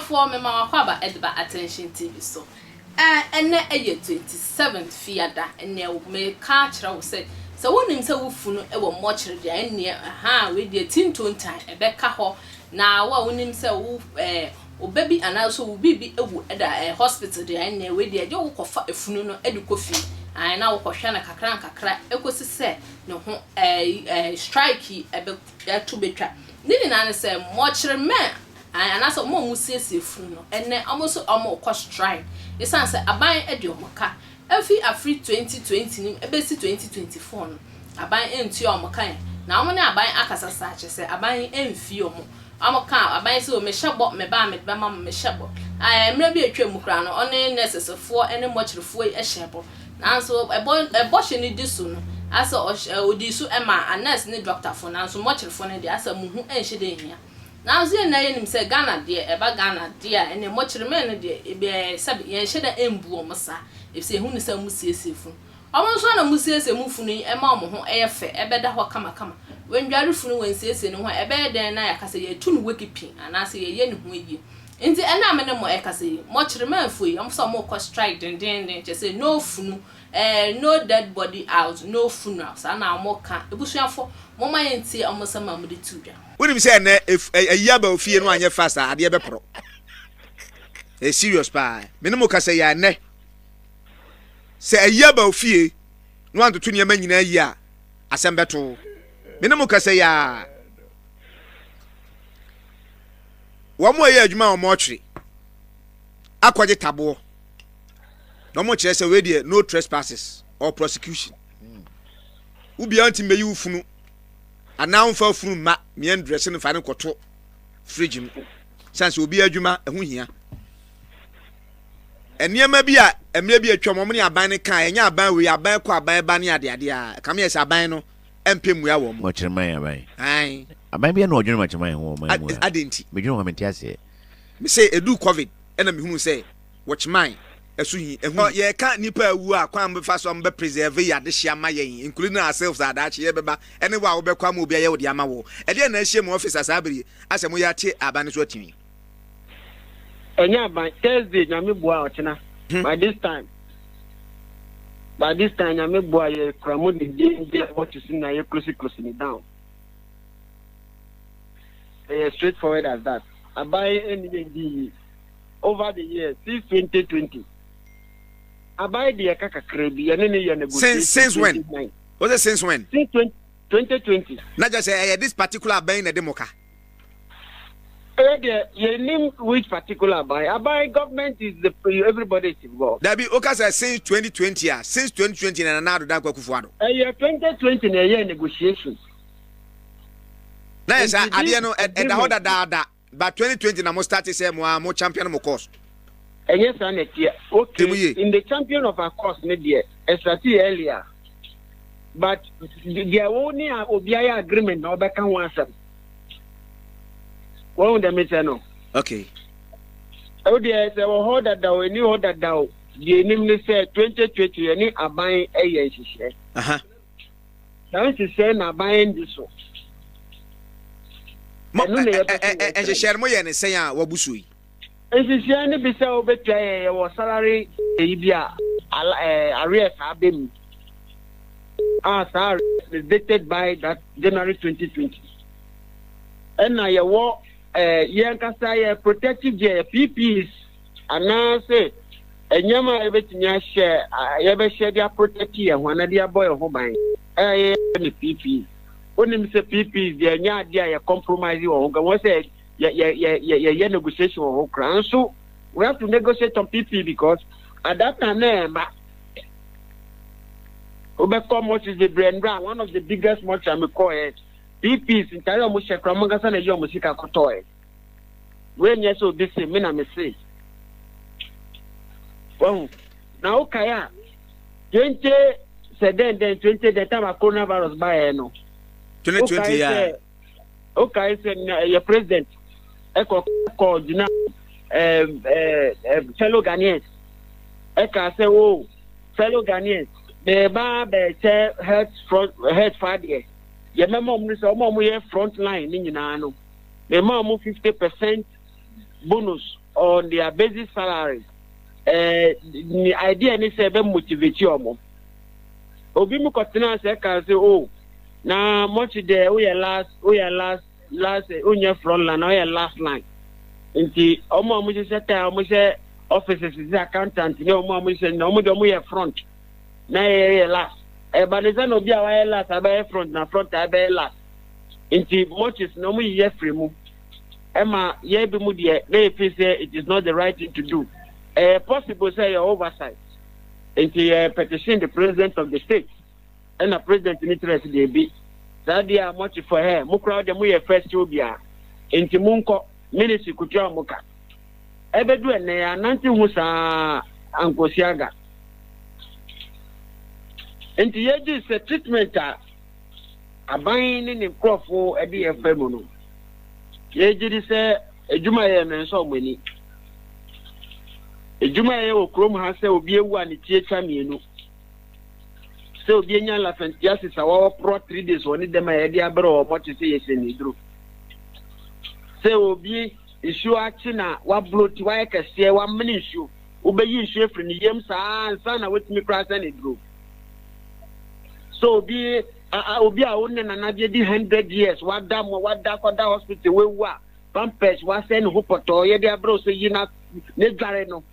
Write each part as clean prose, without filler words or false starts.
Abusuafoɔ mema mo akwaaba de ba Attention TV so. Ɛɛ ɛnɛ ɛyɛ 27th Fiada ɛnɛ meka akyerɛ wo sɛ sɛ wonim sɛ wo funu wɔ mɔkyere deɛ ɛnneɛ ahaa wei deɛ ti ntontan ɛbɛka hɔ na wo a wonim sɛ wo ɛɛ wo ba bi anaa nso wo biribi awu da ɛɛ hospital deɛ ɛnneɛ wei deɛ gye wo kɔfa efunu no de kɔ fie ae na wokɔhwɛ no kakra nkakra ɛkɔsi sɛ ne ho ɛɛ ɛɛ strike yi ɛbɛ ɛto bɛtwa. Ne nyinaa ne sɛ mɔkyere mɛ ae anaasɛ wɔn a wɔsiesie funu no ɛnnɛ wɔn nso wɔrekɔ strike ɛsiane sɛ aban de wɔn ka ɛfi afiri 2020 no mu ɛbɛsi 2024 no aban ntua wɔn ka ɛ na wɔn ne aban akasa saa kyerɛ sɛ aban mfii wɔn. Wɔkaa aban sɛ o mehyɛ bɔ me ba a mede bɛma mo mehyɛ bɔ. Ae mmerɛ bi a atwam mu koraa no ɔne nurses foɔ ne mɔkyere foɔ yi hyɛɛ bɔ. Nanso ɛbɔ ɛbɔhyɛ no di so no asɛ ɔhyɛ ɔdii so maa nurse ne doctor foɔ nanso mɔkyere foɔ no deɛ asɛ mo ho nhyɛ da nhia. Nanso yɛn nyinaa yɛnim sɛ Ghana deɛ ɛba Ghana deɛ a ɛneɛ mɔkyere men no deɛ ebi ɛɛ sɛbe yɛnhyɛ da mbu wɔn saa efisɛ yɛhu no sɛ wɔn siesie funu. Wɔn nso na mosiesie mo funu yi ma wɔn ho yɛ fɛ, ɛbɛda hɔ kamakama. Wannware funu, wansiesie ne ho a, ɛbɛyɛ dɛn na yɛaka sɛ yɛatu no wiki anaasɛ yɛyɛ ne ho ayie? Enti ɛnnɛ a me ne mo rekasa yi, mo Kyeremafoɔ yi, wɔn sɛ wɔrekɔ strike dendeenden, kyerɛ sɛ no funu, eh, no dead body out, no funeral, saa na wɔka. Abusuafoɔ, momma yɛntie wɔn nsɛm a wɔde too dwa. Wonim sɛ ɛnɛ ayi aba ofie no anyɛ fast a adeɛ bɛporɔ. Ɛyɛ serious paa. Me ne mo kasa yi a ɛnɛ Sɛ ayi aba wo fie na woantoto nneɛma nyinaa yie a, asɛm bɛto wo. Me ne mo kasa yi ara. Wɔn a ɛyɛ adwuma wɔ mɔɔkyere akɔgye taboɔ na wɔn kyerɛ sɛ wei deɛ no trespasses or prosecution. Wo biara ntumi bɛyi wo funu anaa womfa funu mma mmea ndrɛse no fa no kɔto fridge mu. Sane sɛ obi adwuma ɛho hia. Nneɛma bi a mmerɛ bi atwam wɔn ne aban no kaa, ɛnyɛ aban wei, aban kɔ aban ba ne adeade a, ɛkame yɛ sɛ aban no mpɛ mmua wɔn. Mɔkyerɛman aban. Ae. Aban biara na ɔdwene mɔkyerɛman ho wɔ ɔman mu ha. Adɛn nti? Medwene ho a mente aseɛ. Me se ɛduu covid ɛna mehunuu sɛ wɔkyeman ɛso hi ɛho hi. Yɛka nnipa awu a kwan a mobɛfa so a mobɛ preserve yɛ adehye ama yɛn including ourselves a daakye yɛbɛba ɛne wo a wobɛkɔ ama obi ayɛ wo deɛ ama wo. Ɛdeɛn na ahyia mu office a saa bere yi asɛ moyɛ ate aban no so atim yi? Ɛnyɛ aban Thursday nyame boa ɔkyena by this time by this time nyame boa yɛ kura mu dendenden a wɔte so na yɛ close close ne down ɛyɛ straight forward as that aban ɛni yɛ ndi yie over the years since 2020 aban deɛ ɛka kakra bi yɛne ne yɛ negotiation since since when was it since when since 2020 na kyerɛ sɛ ɛyɛ this particular aban na ɛde mo ka. Ɛyɛ deɛ yɛnim which particular aban. Aban government is the everybody is involved. Dabi woka sɛ since 2020 a, since 2020 na Nana Addo Dankwa Akufo Addo. Ɛyɛ 2020 na ɛyɛɛ negotiation. Na yɛ sɛ adeɛ no ɛda hɔ dadaada but 2020 na mo start sɛ mo a mo champion mo cause. Ɛnyɛ saa na ɛteɛ. Okay, in the champion of our cause ne deɛ ɛstartee earlier but deɛ wo ne obi ayɛ agreement na ɔbɛka ho asɛm. Wɔn dɛm sɛ no. Okay. Ɛwo deɛ sɛ wɔ hɔ dada o, ɛni hɔ dada o, deɛ enim ne sɛ 2020 yɛne aban ɛyɛ nhyehyɛ. Aha. Saa nhyehyɛ na aban ndi so. Mo ɛno na yɛpɛ sɛ yɛkyerɛ. Nhyehyɛ no mo yɛ ne sɛn a wabu so yi? Nhyehyɛ no bi sɛ wobɛtua yɛ yɛwɔ salary eyi bi a arrears aba mu a saa arrears is dated by that January 2020. Ɛna yɛwɔ yɛn ankasa yɛ protective gear yɛ PPEs anaasɛ nneɛma a yɛbɛtumi ahyɛ yɛbɛhyɛ de aprotect yɛn ho anaa de abɔ yɛn ho ban ɛyɛ ne PPEs. Wonim sɛ PPEs deɛ ɛnyɛ adeɛ a yɛ compromise wɔ ho wɔn sɛ yɛ yɛ yɛ yɛyɛ negotiation wɔ ho koraa nso we have to negotiate on PP because at that time na ɛmma wobɛkɔ mosques bebree nnora one of the biggest mosques a mekɔɛ PPs ntare a wɔhyɛ koraa wɔn ankasa na ɛyɛ wɔn sika kɔtɔɛ wei nyɛ sɛ obi se me na me se wahu na wokae a 20 sɛ dɛn dɛn 20 dɛn time a coronavirus baeɛ no 2020 ya Wokae sɛ na ɛyɛ president ɛkɔ kɔ gyina ɛɛ fellow Ghanaians ɛka sɛ o oh, fellow Ghanaians mɛɛba bɛkyɛ health front health fa deɛ yɛmɛma wɔn sɛ wɔn a wɔyɛ front line ne nyinaa no mɛma wɔn 50% bonus. on their basic salary. Ɛɛ ne idea ne sɛ ɛbɛ motivate wɔn. Obi mu kɔtena ase ɛka sɛ oh na mɔkye deɛ woyɛ last woyɛ last last wonyɛ front line na woyɛ last line. Nti wɔn a wɔhyehyɛ tie a wɔhyɛ offices sɛ accountant ne wɔn a wɔhyehyɛ na wɔn deɛ wɔyɛ front na yɛyɛ last. Ɛba ne sɛ na obi a wayɛ last abɛyɛ front na front a ɛbɛyɛ last. Nti mɔkye na wɔn yiyɛ firi mu. Ɛma yɛn bi mu deɛ na yɛ feel sɛ it is not the right thing to do. Ɛyɛ possible sɛ ɛyɛ oversight. Nti yɛ petition the president of the state. Ɛna president no kyerɛ sɛ deebi. Saa deɛ a mote fɔ hɛ, mo koraa deɛ moyɛ first obia. Nti monkɔ ministry kotua mo ka. Ɛbɛdu ɛnɛ yɛ anante ho saa ankosi aga. Nti yɛgye sɛ treatment a aban ne ne nkurɔfo de yɛn fa mu no, yɛgye di sɛ adwuma yɛ no nsɔ wɔn ani. Adwuma yɛ wɔ kurom ha sɛ obi awu a ne ti atwa mmienu, sɛ obi anya elephantiasis a wɔaporɔ 3 days wɔ ne dɛm a yɛde abrɛ wɔn mɔkye sɛ yɛhyɛ ne duro, sɛ obi nsuo akye na wabloti wayɛ kɛseɛ wamene nsuo, wobɛyi nsuo afiri ne yam saa ansa na watumi koraa sɛ ne duro. So obi a obi a wo ne nana bi adi 100 years wada mo wada kɔda hospital wawu a pampers wasɛn ne ho pɔtɔɔ yɛde abrɛ wo sɛ yi na ne dware no,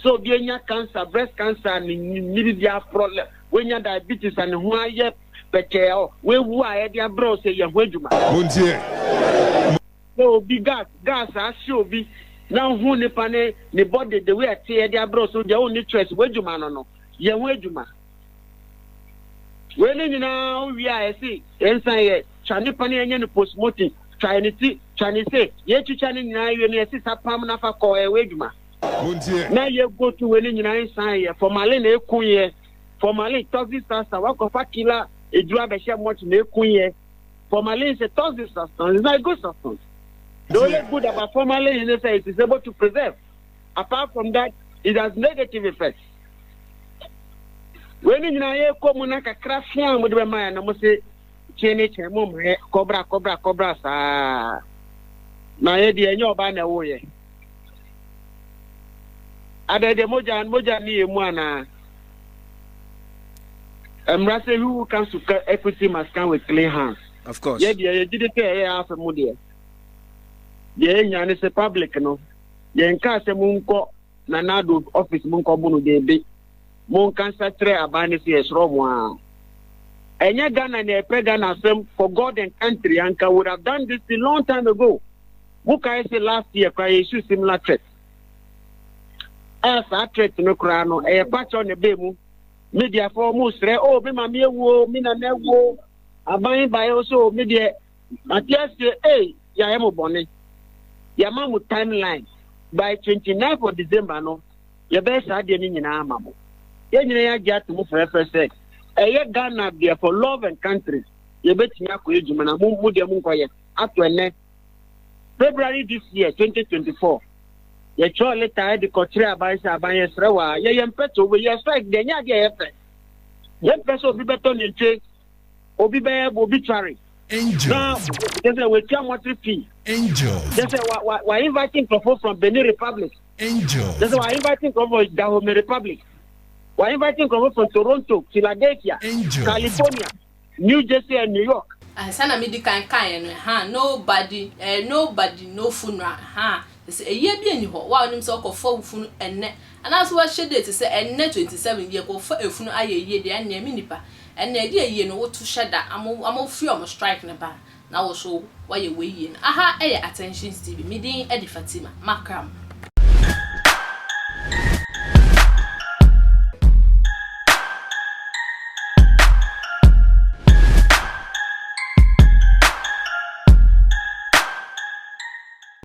sɛ obi anya cancer, breast cancer, ne ne bibi aporɔ, wanya diabetes a ne ho ayɛ pɛkyɛɛ ɔ wawu a yɛde abrɛ wo sɛ yɛ ho adwuma. Montie. Sɛ obi gas ahye obi na ho nipa ne ne body the way ɛte yɛde abrɛ wo so deɛ wo ne choice w'adwuma no yɛ ho adwuma. Wei ne nyinaa wowie a yɛse yɛnsan yɛ twa nipa no, yɛnyɛ no postmortem, twa ne ti, twa ne se, yɛtwitwa ne nyinaa wie no yɛse sa pam nafa kɔ ɛwɔ adwuma. Montie. Na yɛ go to wei ne nyinaa nsan yɛ formalin na eku yɛ formalin, toxic substance, wakɔfa killer eduru abɛhyɛ mɔkye na eku yɛ. Formalin is a toxic substance, it's not a good substance. The only good about formalin is that it is able to preserve. Apart from that, it has negative effects. Wei ne nyinaa yɛkɔ mu na kakra fia a mode bɛma yɛ na mo se kyɛn ne kyɛn mo ma yɛ kɔbra kɔbra kɔbra saa na yɛ deɛ ɛnyɛ ɔbaa na ɛwo yɛ adɛ deɛ mogya mogya ne yɛ mu anaa mmara sɛ who comes to equity must come with clean hands. Of course. Yɛ deɛ yɛgye de sɛ ɛyɛ afɛ mu deɛ deɛ yɛnya ne sɛ public no yɛnkaa sɛ monkɔ Nana Addo office monkɔ bo no deebe monka nsa kyerɛ aban no sɛ yɛsrɛ mo a ɛnyɛ Ghana na ɛpɛ Ghana asɛm for God and country anka would have done this a long time ago. Mokae sɛ last year koraa yɛ issue similar threat a saa threat no koraa no ɛyɛ pakyɛw na ɛbɛɛ mu mediafoɔ mo srɛ o me maame awuo, me nana awuo, aban baeɛ so me deɛ mate aseɛ ei yɛayɛ mo bɔne, yɛama mo timeline by 29 of December no yɛbɛyɛ saa deɛ no nyinaa ama mo. Yɛn nyinaa yɛagye ato mu frɛfrɛ sɛ ɛyɛ Ghana deɛ for love and country yɛbɛtumi akɔyɛ adwuma na mo mo deɛ monkɔyɛ ato ɛnɛ February this year 2024 yɛtwerɛ leta de kɔkyerɛ aban sɛ aban yɛsrɛ wɔ a yɛyɛ mpɛ sɛ wobɛyɛ strike deɛ ɛnyɛ adeɛ a yɛpɛ. Yɛmpɛ sɛ obi bɛtɔ nantwie, obi bɛyɛ obituary na kyɛ sɛ wɔatua mortuary fee, kyɛ sɛ wa wa wa invite nkurɔfoɔ from Benin Republic, kyɛ sɛ wa invite nkurɔfoɔ from Dahomey Republic, wa invite nkurɔfoɔ from Toronto, Philadelphia, California, New Jersey and New York. Ansa na medi kan kaeɛ no, ha nobody, eh, nobody, no funeral, ha sɛ ɛyie bi nni hɔ. Wo a wonim sɛ wokɔfa wo funu ɛnnɛ anaasɛ woahyɛ date sɛ ɛnnɛ 27 yɛ kɔfa efunu ayɛ yie deɛ, ɛnneɛ me nipa ɛnneɛ ɛde ayie no woto hyɛ da ama ama wofiri ɔmo strike no ba na wo so woayɛ wei yie no. Aha ɛyɛ Attentions TV, me din ɛde Fatima Makram.